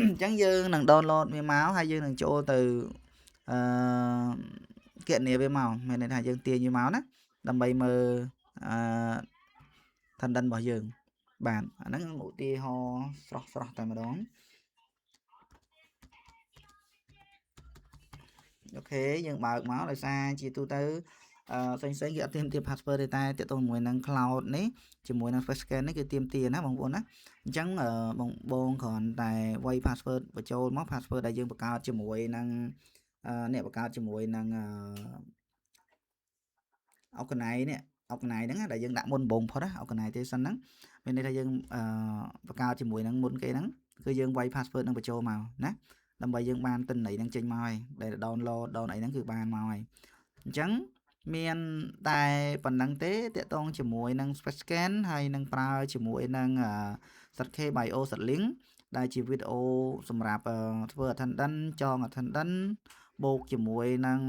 អញ្ចឹងយើងនឹង download វាមកហើយយើងនឹងចូលទៅអឺគណនាវាមកមានន័យថាយើងទាញវាមកណាដើម្បីមើលអឺ attendance របស់យើងបាទអាហ្នឹងឧទាហរណ៍ស្រស់ស្រស់តែម្ដង OK យើងបើកមកដោយសារជាទូទៅអឺផ្សេងផ្សេងគេអត់ទាមទារ password ទេតែទាក់ទងជាមួយនឹង cloud នេះជាមួយនឹង face scan នេះគឺទាមទារណាបងប្អូនណាអញ្ចឹងបងបងគ្រាន់តែវាយ password បញ្ចូលមក password ដែលយើងបង្កើតជាមួយនឹងអ្នកបង្កើតជាមួយនឹងអកណៃនេះអកណៃហ្នឹងដែលយើងដាក់មុនបងផុតណាអកណៃទេសិនហ្នឹងមានន័យថាយើងបង្កើតជាមួយនឹងមុនគេហ្នឹងគឺយើងវាយ password នឹងបញ្ចូលមកណាដើម្បីយើងបានទិន្នន័យហ្នឹងចេញមកហើយដែល download down អីហ្នឹងគឺបានមកហើយអញ្ចឹងមានតែប៉ុណ្ណឹងទេទាក់ទងជាមួយនឹង Space Scan ហើយនឹងប្រើជាមួយនឹង ZK Bio Seedlink ដែលជាវីដេអូសម្រាប់ធ្វើ attendance ចង attendance បូកជាមួយនឹង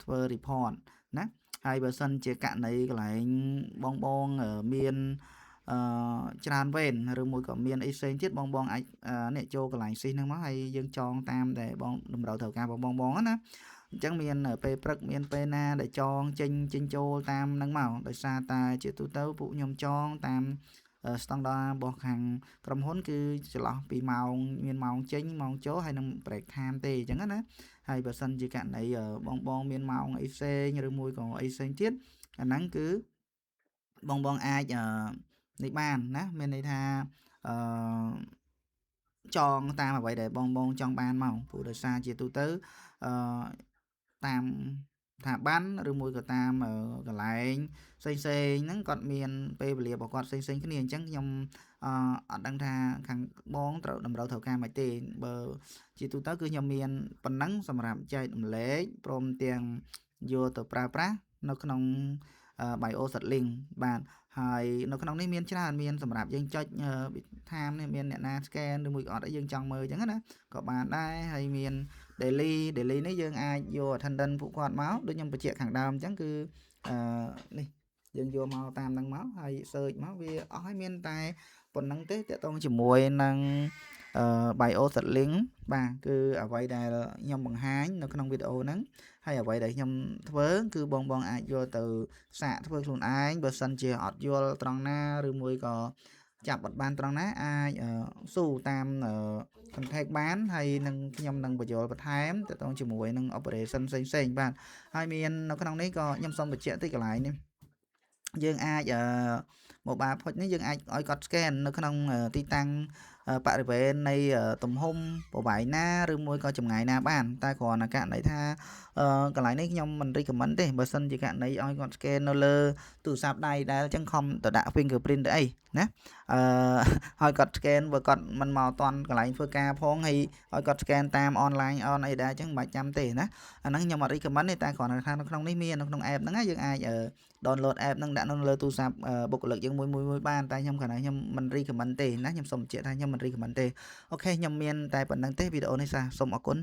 ធ្វើ report ណាហើយបើសិនជាករណីកន្លែងបងបងមានអឺច្រើនវេនឬមួយក៏មានអីផ្សេងទៀតបងបងអាចនេះចូលកន្លែងស៊ីហ្នឹងមកហើយយើងចងតាមតែបងតម្រូវត្រូវការបងបងបងណាអញ្ចឹងមានពេលព្រឹកមានពេលណាដែលចងចេញចេញចូលតាមហ្នឹងមកដោយសារតែជាទូទៅពួកខ្ញុំចងតាមស្តង់ដាររបស់ខាងក្រុមហ៊ុនគឺចន្លោះពីម៉ោងមានម៉ោងចេញម៉ោងចូលហើយនឹង break time ទេអញ្ចឹងណាហើយបើសិនជាករណីបងបងមានម៉ោងអីផ្សេងឬមួយក៏អីផ្សេងទៀតអាហ្នឹងគឺបងបងអាចនេះបានណាមានន័យថាអឺចងតាមអ្វីដែលបងបងចង់បានមកព្រោះដោយសារជាទូទៅអឺតាមស្ថាប័នឬមួយក៏តាមកន្លែងផ្សេងផ្សេងហ្នឹងគាត់មានពេលវេលារបស់គាត់ផ្សេងផ្សេងគ្នាអញ្ចឹងខ្ញុំអឺអត់ដឹងថាខាងបងត្រូវតម្រូវត្រូវការមិនទេបើជាទូទៅគឺខ្ញុំមានប៉ុណ្ណឹងសម្រាប់ចែករំលែកព្រមទាំងយកទៅប្រើប្រាស់នៅក្នុង bio settling បាទហើយនៅក្នុងនេះមានច្រើនមានសម្រាប់យើងចុច time នេះមានអ្នកណា scan ឬមួយក៏អត់អីយើងចង់មើលអញ្ចឹងណាក៏បានដែរហើយមាន daily daily នេះយើងអាចយក attendance ពួកគាត់មកដូចខ្ញុំបញ្ជាក់ខាងដើមអញ្ចឹងគឺអឺនេះយើងយកមកតាមហ្នឹងមកហើយ search មកវាអស់ហើយមានតែប៉ុណ្ណឹងទេទាក់ទងជាមួយនឹងអឺ bio settling បាទគឺអ្វីដែលខ្ញុំបង្ហាញនៅក្នុងវីដេអូហ្នឹងហើយអ្វីដែលខ្ញុំធ្វើគឺបងបងអាចយកទៅសាកធ្វើខ្លួនឯងបើសិនជាអត់យល់ត្រង់ណាឬមួយក៏ចាប់អត់បានត្រង់ណាអាចស៊ូតាម contact បានហើយនឹងខ្ញុំនឹងបញ្យល់បន្ថែមទាក់ទងជាមួយនឹង operation ផ្សេងផ្សេងបាទហើយមាននៅក្នុងនេះក៏ខ្ញុំសូមបញ្ជាក់តិចកន្លែងនេះយើងអាចអឺ mobile POS នេះយើងអាចឲ្យគាត់ scan នៅក្នុងទីតាំងបរិវេណនៃទំហំប្រវែងណាឬមួយក៏ចម្ងាយណាបានតែគ្រាន់តែករណីថាកន្លែងនេះខ្ញុំមិន recommend ទេបើសិនជាករណីឲ្យគាត់ scan នៅលើទូរស័ព្ទដៃដែលអញ្ចឹងខំទៅដាក់ fingerprint ទៅអីណាអឺឲ្យគាត់ scan បើគាត់មិនមកតន់កន្លែងធ្វើការផងហើយឲ្យគាត់ scan តាម online អនអីដែរអញ្ចឹងមិនបាច់ចាំទេណាអាហ្នឹងខ្ញុំអត់ recommend ទេតែគ្រាន់តែថានៅក្នុងនេះមាននៅក្នុង app ហ្នឹងយើងអាច download app ហ្នឹងដាក់នៅលើទូរស័ព្ទបុគ្គលិកយើងមួយមួយមួយបានតែខ្ញុំគ្រាន់តែខ្ញុំមិន recommend ទេណាខ្ញុំសូមបញ្ជាក់ថាខ្ញុំមិន recommend ទេOK ខ្ញុំមានតែប៉ុណ្ណឹងទេវីដេអូនេះសាសូមអរគុណ។